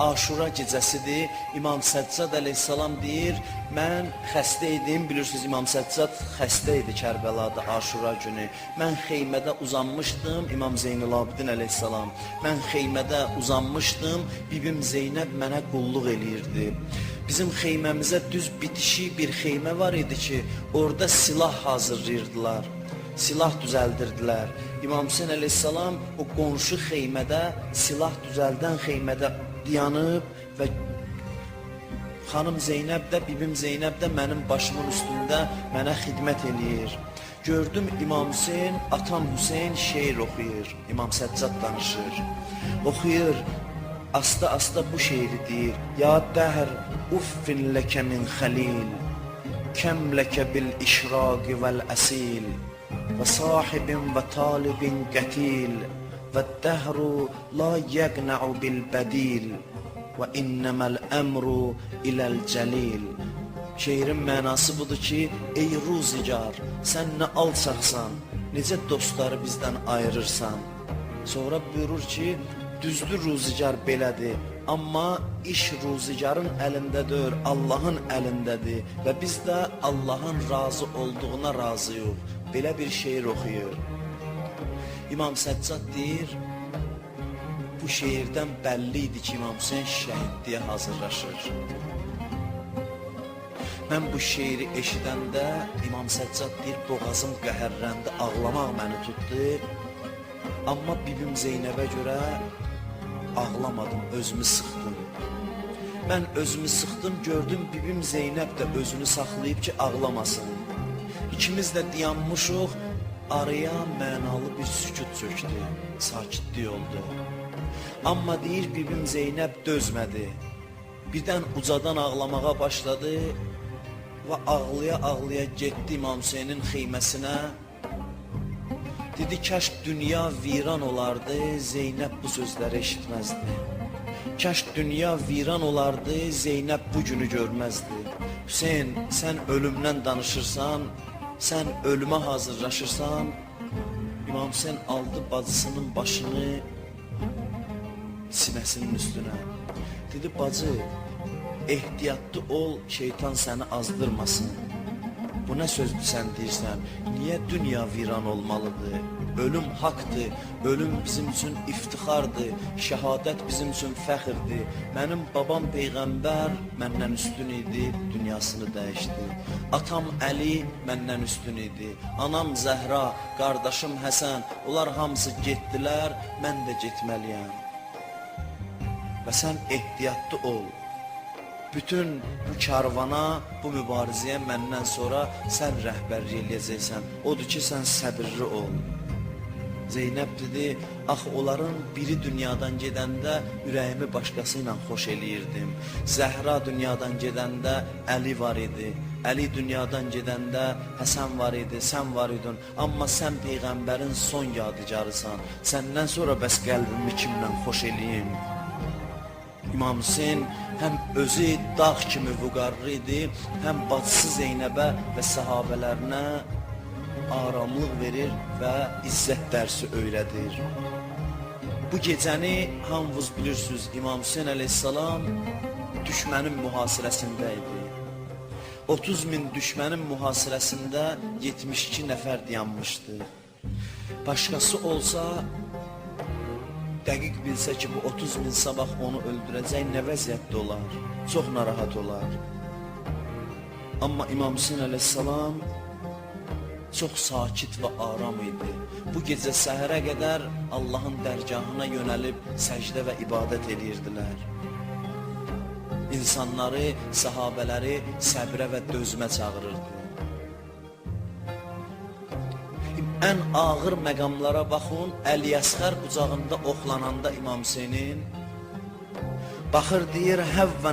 Aşura gecəsidir. İmam Səccad əleyhissalam deyir, mən xəstə idim. Bilirsiniz, İmam Səccad xəstə idi Kərbəlada Aşura günü. Mən xeymədə uzanmışdım, İmam Zeynəlabidin əleyhissalam. Mən xeymədə uzanmışdım, bibim Zeynəb mənə qulluq eləyirdi. Bizim xeyməmizə düz bitişik bir xeymə var idi ki, orada silah hazırlayırdılar. Silah düzəldirdilər. İmam Hüseyn əleyhissalam o qonşu xeymədə, silah düzəldən xeymədə dayanıb və xanım Zeynəb də, bibim Zeynəb də mənim başımın üstündə mənə xidmət eləyir. Gördüm İmam Hüseyn, atam Hüseyn şeir oxuyur. İmam Səccad danışır. Oxuyur, asta-asta bu şeiri deyir. Ya dəhr uffin ləkə min xəlil, kəm ləkə bil işraqi vəl əsil və sahibin və talibin qətil və dəhru la yəqna'u bil bədil və innəməl əmru iləl cəlil. Şeirin mənası budur ki, ey ruzigar, sən nə alçaqsan, necə dostları bizdən ayırırsan. Sonra buyurur ki, düzdür ruzigar belədir, amma iş ruzigarın əlində deyil, Allahın əlindədir və biz də Allahın razı olduğuna razıyıq. Belə bir şeir oxuyur. İmam Səccad deyir, bu şeirdən bəlli idi ki, İmam Hüseyn şəhidliyə hazırlaşır. Mən bu şeiri eşidəndə İmam Səccad deyir, boğazım qəhərləndi, ağlamaq məni tutdu. Amma bibim Zeynəbə görə ağlamadım, özümü sıxdım. Mən özümü sıxdım, gördüm bibim Zeynəb də özünü saxlayıb ki, ağlamasın. İkimiz də dayanmışıq, araya mənalı bir sükut çökdü, sakitlik oldu. Amma deyir bibim Zeynəb dözmədi. Birdən ucadan ağlamağa başladı və ağlaya-ağlaya getdi İmam Hüseynin xeyməsinə. Dedi, kaş dünya viran olardı, Zeynəb bu sözləri eşitməzdi. Kaş dünya viran olardı, Zeynəb bu günü görməzdi. Hüseyn, sən ölümdən danışırsan, sən ölümə hazırlaşırsan. İmam Hüseyn aldı bacısının başını sinəsinin üstünə. Dedi, bacı, ehtiyatlı ol, şeytan səni azdırmasın. Bu nə sözdür sən deyirsən? Niyə dünya viran olmalıdır? Ölüm haqdır, ölüm bizim üçün iftixardır, şəhadət bizim üçün fəxrdir. Mənim babam peyğəmbər məndən üstün idi, dünyasını dəyişdi. Atam Əli məndən üstün idi. Anam Zəhra, qardaşım Həsən, onlar hamısı getdilər, mən də getməliyəm. Və sən ehtiyatlı ol. Bütün bu karvana, bu mübarizəyə məndən sonra sən rəhbərlik eləyəcəksən. Odur ki, sən səbirli ol. Zeynəb dedi, axı onların biri dünyadan gedəndə ürəyimi başqası ilə xoş eləyirdim. Zəhra dünyadan gedəndə Əli var idi. Əli dünyadan gedəndə Həsən var idi, sən var idin. Amma sən peyğəmbərin son yadigarısan. Səndən sonra bəs qəlbimi kimlə xoş eləyim? İmam Hüseyn həm özü dağ kimi vüqarlı idi, həm bacısı Zeynəbə və səhabələrinə aramlıq verir və izzət dərsi öyrədir. Bu gecəni hamınız bilirsiniz, İmam Hüseyn əleyhissalam düşmənin mühasirəsində idi. 30 min düşmənin mühasirəsində 72 nəfər dayanmışdı. Başqası olsa dəqiq bilsə ki, bu 30 min sabah onu öldürəcək, nə vəziyyətdə olar? Çox narahat olar. Amma İmam Hüseyn əleyhissalam çox sakit və aram idi. Bu gecə səhərə qədər Allahın dərgahına yönəlib səcdə və ibadət edirdilər. İnsanları, səhabələri səbrə və dözmə çağırırdı. Ən ağır məqamlara baxın, Əli Əsxər qucağında oxlananda İmam Hüseynin baxır deyir, həvvən